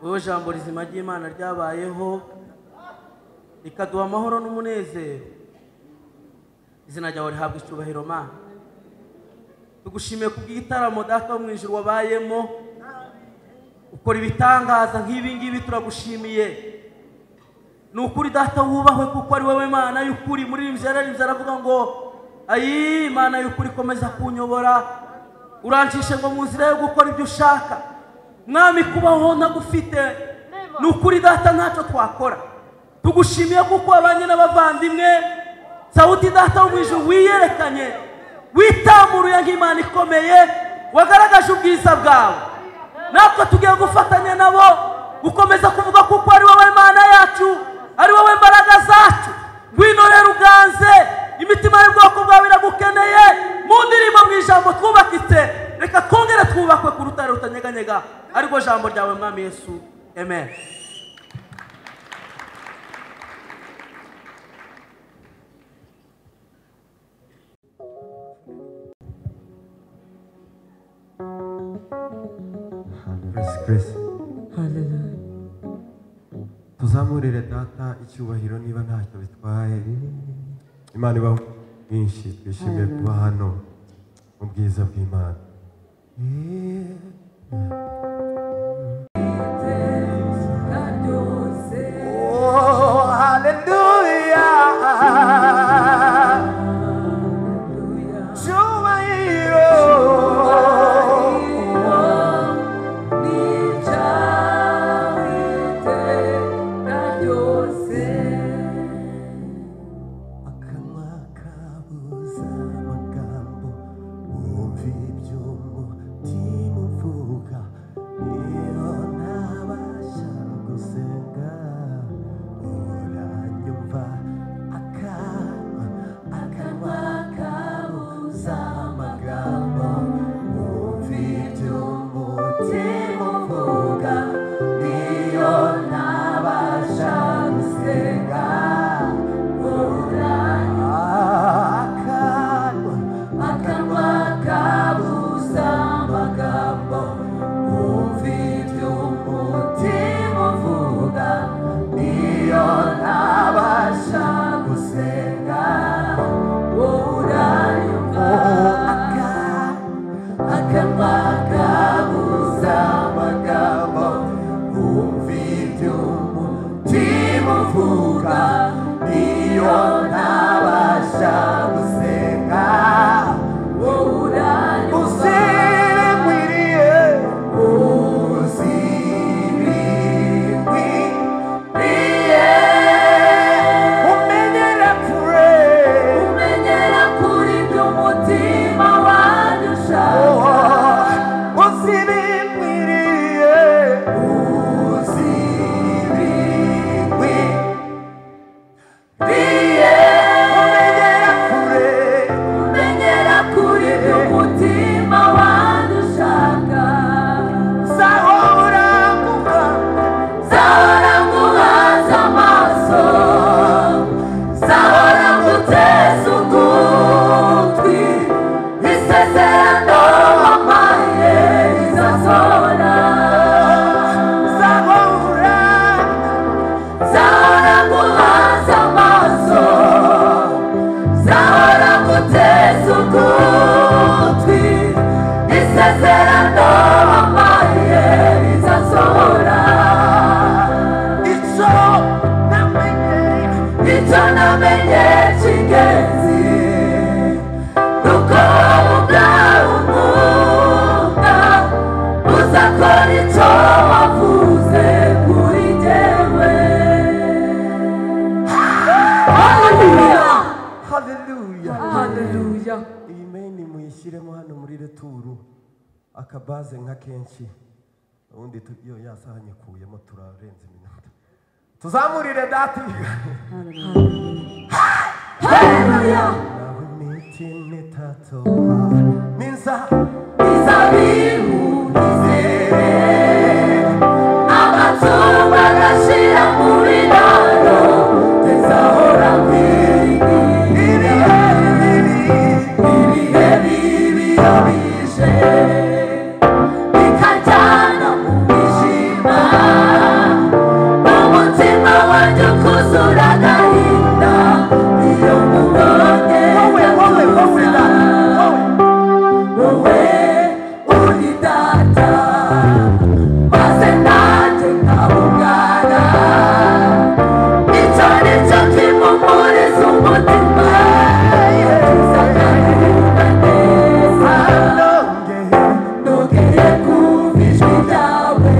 Wowe jambo rizima ry'Imana ryabayeho rikaduha amahoro n'umunezero, izina ryawe rihabwa icyubahiro. Mana, tugushimiye kubw'igitaramo Data wo mu ijuru wabayemo, ukora ibitangaza nk'ibi ngibi, turagushimiye. Ni ukuri Data wubahwe, kuko ari wowe Mana y'ukuri. Muri yararirimbye aravuga ngo ayi Imana y'ukuri komeza kunyobora, urancishe ngo mu nzira yo gukora ibyo ushaka. Mwami, kubaho ntagufite ni ukuri Data ntacyo twakora. Tugushimiye kuko wabanye n'abavandimwe. Sauti Data wo mu ijuru wiyerekanye, witamuruye nk'Imana ikomeye, wagaragaje ubwiza bwawe. Natwe tugiye gufatanya nabo gukomeza kuvuga kuko ari wowe Mana yacu, ari wowe mbaraga zacu. Ngwino rero uganze imitima y'ubwoko bwawe iragukeneye. Mu ndirimbo, mu ijambo twubakitse, reka twongere twubakwe ku rutare rutanyeganyega, ariko jambo ryawe Mwami Yesu. Amen. Chris. Tuzamurire Data icyubahiro niba ntacyo bitwaye. Imana ibaho mwinshi, twishimiye kuba hano mu bwiza bw'Imana. Oh, hallelujah. Cyubahiro akanwa kabuza amagambo, wumva ibyo umutima uvuga. Nguteze ugutwi isezerano wampaye rizasohora. Icyo namenye cy'ingenzi nuko ubwawe unkunda uzakora icyo wavuze kuri jyewe. Haleluya. Haleluya. Haleluya. Iyi meni muyishyiremo hano muri returu akabaze nka kenshi ubundi iyo yasaha nyikuyemo turarenza iminota. Tuzamurire data. Haleluya. Nawe imiti itatu ninza Izabibu nizere amatungo agashira mu biraro tezahora kwiringira ibihe bibi iyo bije bikajyana mu mwijima umutima wanjye ukuzura agahinda iyo mubonye ndatuza. Wowe uri data maze nanjye nkaba umwana icyo ni cyo kimpumuriza umutima tuzakagubwa neza nongeye kumva ijwi ryawe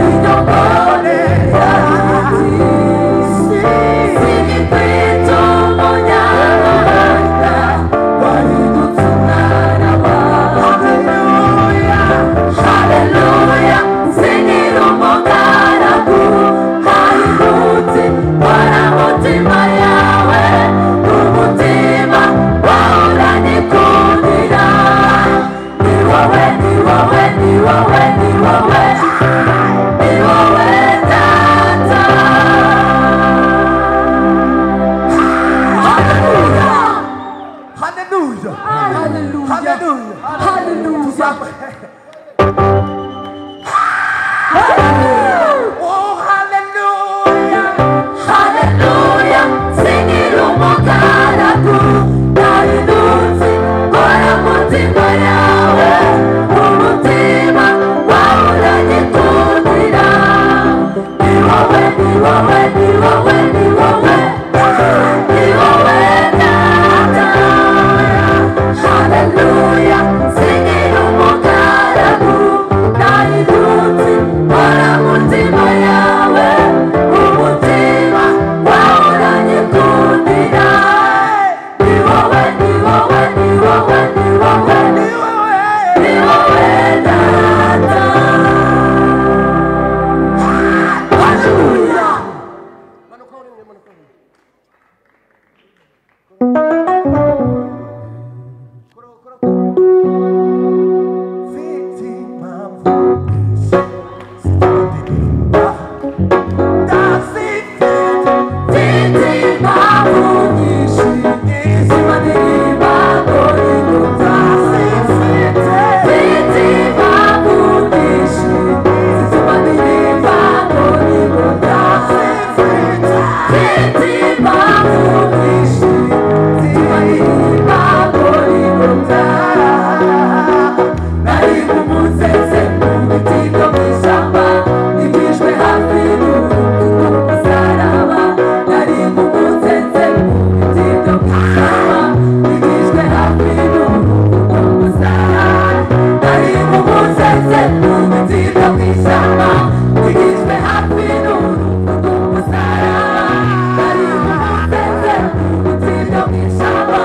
inyongorera sinikwita umunyamahanga wahindutse umwana wawe. Haleluya, sinkiri umugaragu hahindutse kora mutima yawe umutima wawe uranyikundira. Ni wowe, ni wowe, ni wowe, ni wowe, ni wowe data. Haleluya. Haleluya. Haleluya. Haleluya. Haleluya. Oh, haleluya. Haleluya, sinkiri umugaragu nahindutse kora mutima yawe umutima wawe uranyikundira. Ni wowe, ni wowe, ni wowe, ni wowe, ni wowe data. Haleluya, sinkiri umugaragu nahindutse kora mutima yawe umutima wawe uranyikundira. Ni wowe, ni wowe, ni wowe, ni wowe, ni wowe data. Haleluya. Mfite impamvu nyinshi zituma ndirimba ndazifite. Mfite impamvu nyinshi zituma ndirimba Golgotha. Mfite impamvu nyinshi zituma ndirimba Golgotha. Mfite impamvu nyinshi zituma ndirimba Golgotha. Nari umusese mu biti byo mu ishyamba nigishwe hafi n'urupfu rw'umusaraba. Nari umusese mu biti byo mu ishyamba nigishwe hafi n'urupfu rw'umusaraba. Nari umusese mu biti byo mu ishyamba nigishwe hafi n'urupfu rw'umusaraba. Nari umusese mu biti byo mu ishyamba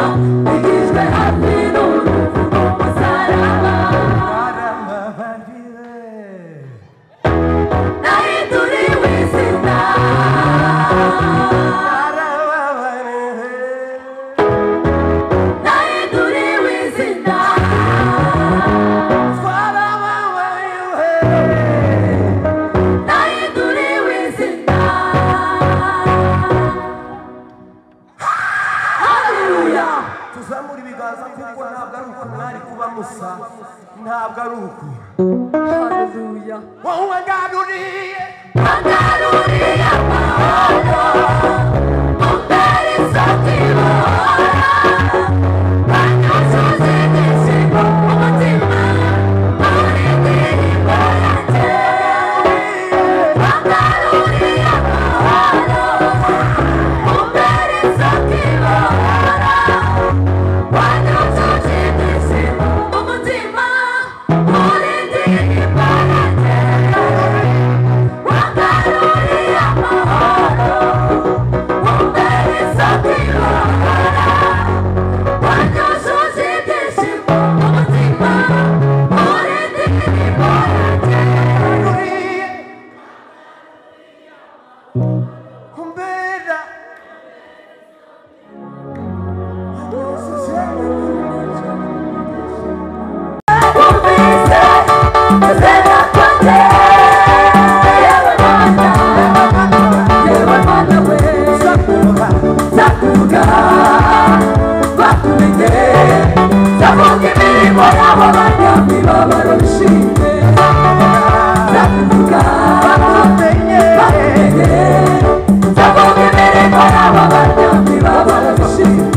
nigishwe hafi n'urupfu rw'umusaraba. Narababariwe. Nahinduriwe izina. Narababariwe. Nahinduriwe izina. Twarababariwe. Nahinduriwe izina. Haleluya. Tuzamura ibiganza kuko ntabwo ari uku mwari kuba musa ntabwo ari uku. Haleluya. Wowe ngaruriye Wangaruriye amahoro, umbere isoko ibohora. imirimo yabo banyamibabaro bishimye nzabivuga bakumenye nzavuga imirimo yabo banyamibabaro bishimye.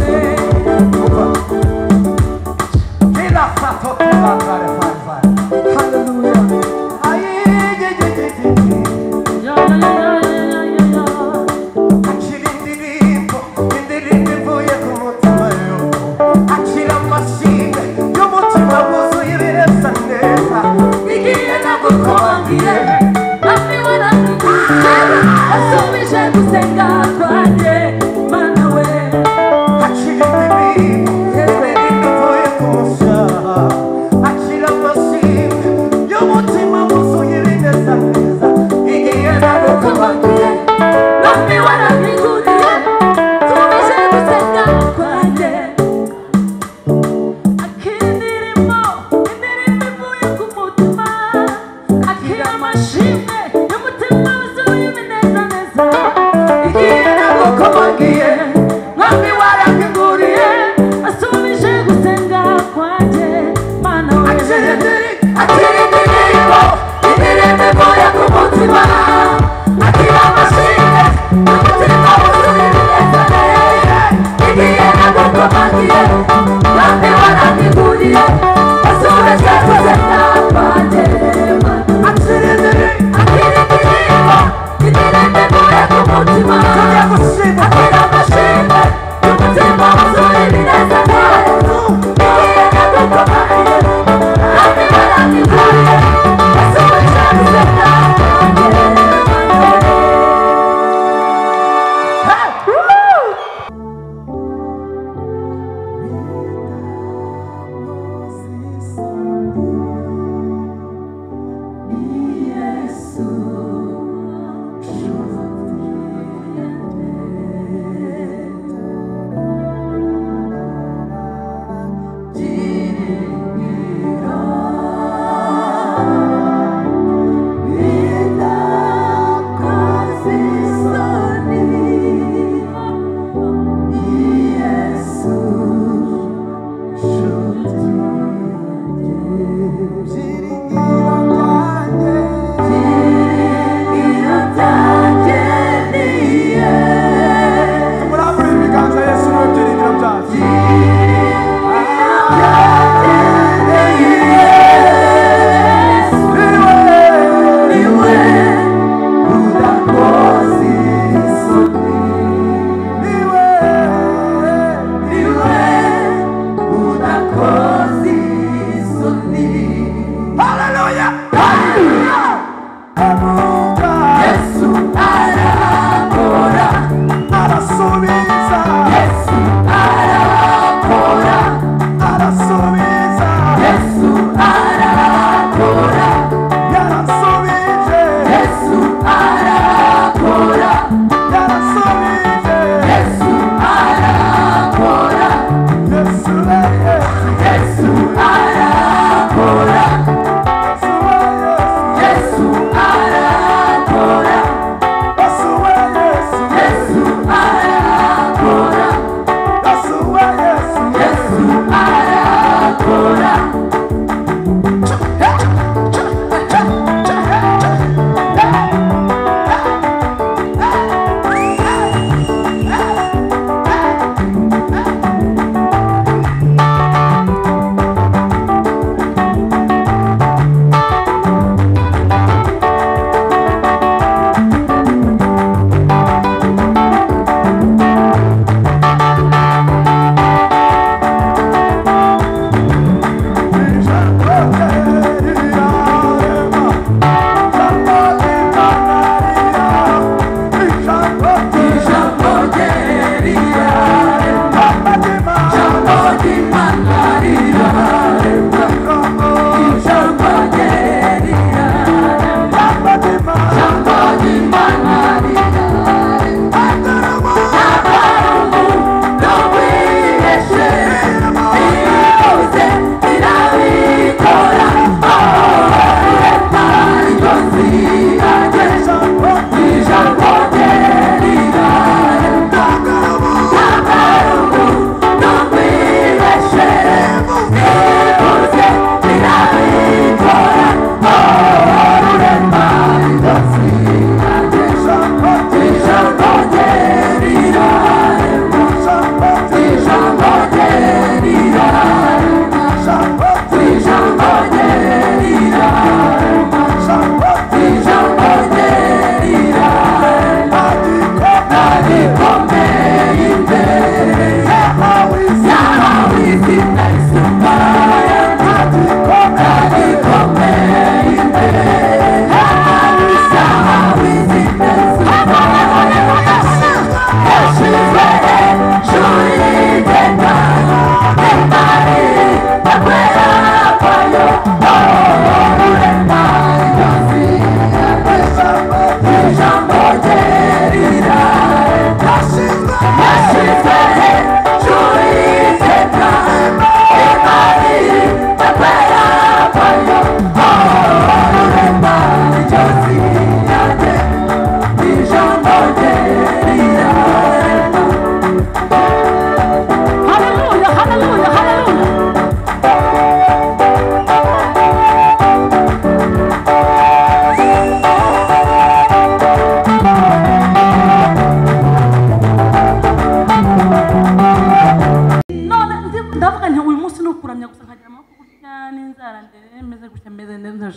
kuramya gusa nkagira amaboko gutya n'inzara ndende meze gutya meze neza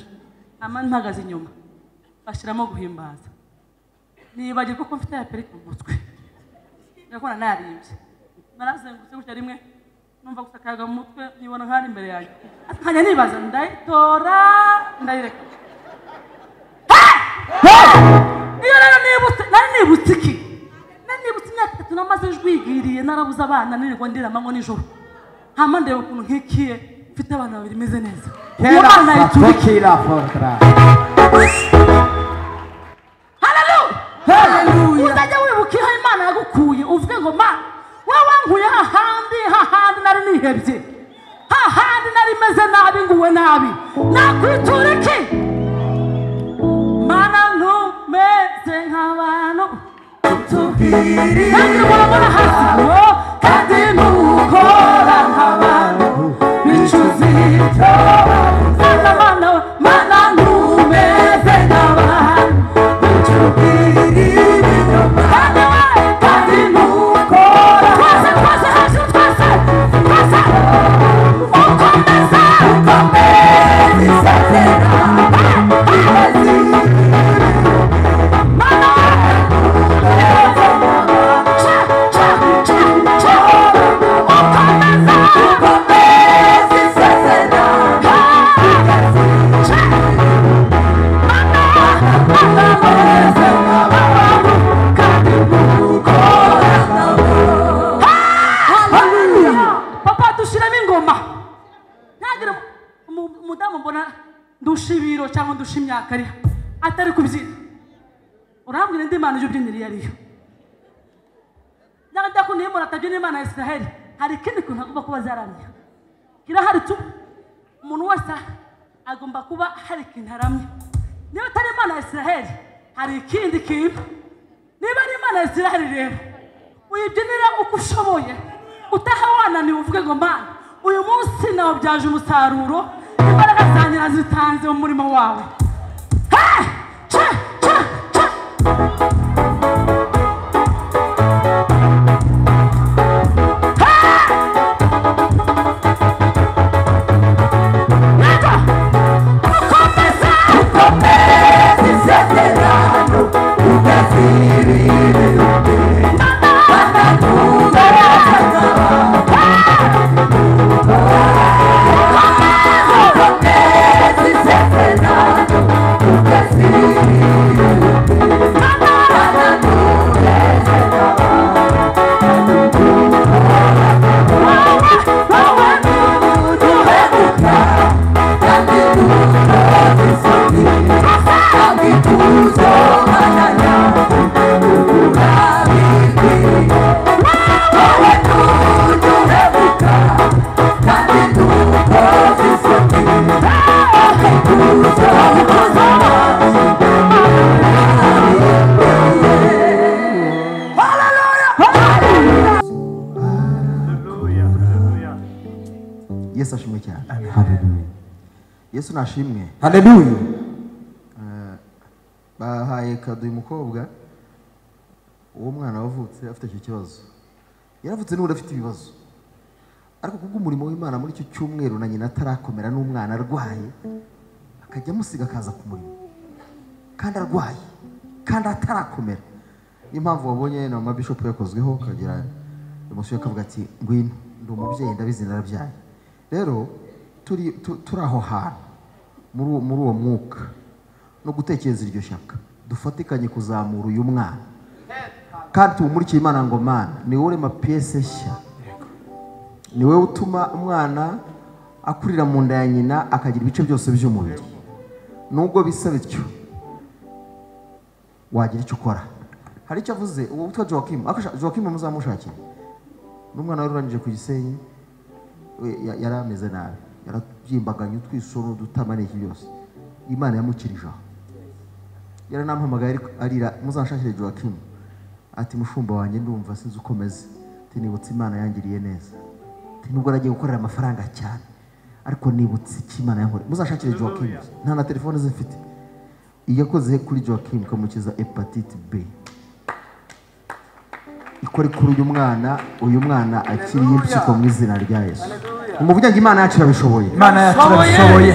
ama mpagaze inyuma bashiramo guhimbaza nibagirwa ko mfite ya perike mu mutwe ndakora naribye narazengurutse gutya rimwe numva gusa akayaga mu mutwe nibona nk'ari imbere yanjye nkajya nibaza ndayitora ndayireka. Iyo rero nibutse nari nibutse iki nari nibutse imyaka 3 namaze njwigiriye narabuze abana nirirwa ndira amanywa nijoro hama ndeba ukuntu nkikiye mfite abana babiri meze neza. Haleluya. Uzajya wibuka aho Imana yagukuye uvuge ngo ma wowe wankuye hahandi hahandi nari nihebye hahandi nari meze nabi nguwe nabi nakwitura iki mana ntumeze nk'abantu kandi murabona hasi kandi ntukora nk'abantu bicuza ibyo mana mana ntumeze nk'abantu kandi ntukora twese twese hejuru twese twese ukomeza ukomeza isezerano ndusha cyangwa ndusha imyaka ari atari kubyina urambwira indi mana uje ubyinira ariyo nyanga ko niyo atabyina Imana ya Israheli hari ikindi kintu agomba kuba zaramye kirahari tu umuntu wese agomba kuba hari ikintu aramye niba atari Imana ya Israheli hari ikindi kintu niba ari Imana ya Israheli rero uyibyinira uko ushoboye utaha wananiwe uvuge ngo Mana uyu munsi nawubyaje umusaruro imbaraga zanjye nazitanze mu murimo wawe. Yesu ashimwe cyane. Haleluya. Yesu nashimwe. Haleluya. Bahaye kado uyu mukobwa uwo mwana wavutse afite icyo kibazo. Yaravutse n'ubu afite ibibazo. Ariko kubwo umurimo w'Imana muri icyo cyumweru na nyina atarakomera n'umwana arwaye akajya amusiga akaza ku murimo. Kandi arwaye kandi atarakomera. Niyo mpamvu wabonye na mama bishop yakozweho kagira emotion akavuga ati ngwino ndi umubyeyi ndabizi narabyaye. Rero turi aho hantu muri uwo mwuka no gutekereza iryo shyaka dufatikanye kuzamura uyu mwana kandi tumurikire Imana ngo Mana ni wowe urema pièce nshya ni wowe utuma umwana akurira mu nda ya nyina akagira ibice byose by'umubiri nubwo bisa bityo wagira icyo ukora. Hari icyo avuze uwo witwa Joachim Joachim muzamushakire n'umwana wari urangije ku Gisenyi yari ameze nabi yaratyimbaganye utwisoro dutama n'iki byose Imana yamukirije aho yaranampamagaye arira muzanshakire Joachim ati mushumba wanjye ndumva sinzi uko meze ati nibutse Imana yangiriye neza ati nubwo nagiye gukorera amafaranga cyane ariko nibutse icyo Imana yankoreye muzanshakire Joachim nta na telefone ze mfite iyo yakoze kuri Joachim ikamukiza hepatite B ikore kuri uyu mwana akiriye impyiko mu izina rya Yesu. Umuvuge ngo Imana yacu irabishoboye. Imana yacu irabishoboye.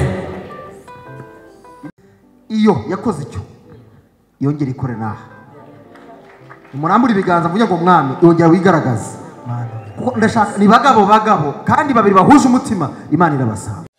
Iyo yakoze icyo yongera ikore naha. Nimurambure ibiganza mvuge ngo Mwami yongera wigaragaze. Kuko ndashaka ni bagabo bagabo kandi babiri bahuje umutima, Imana irabasanga.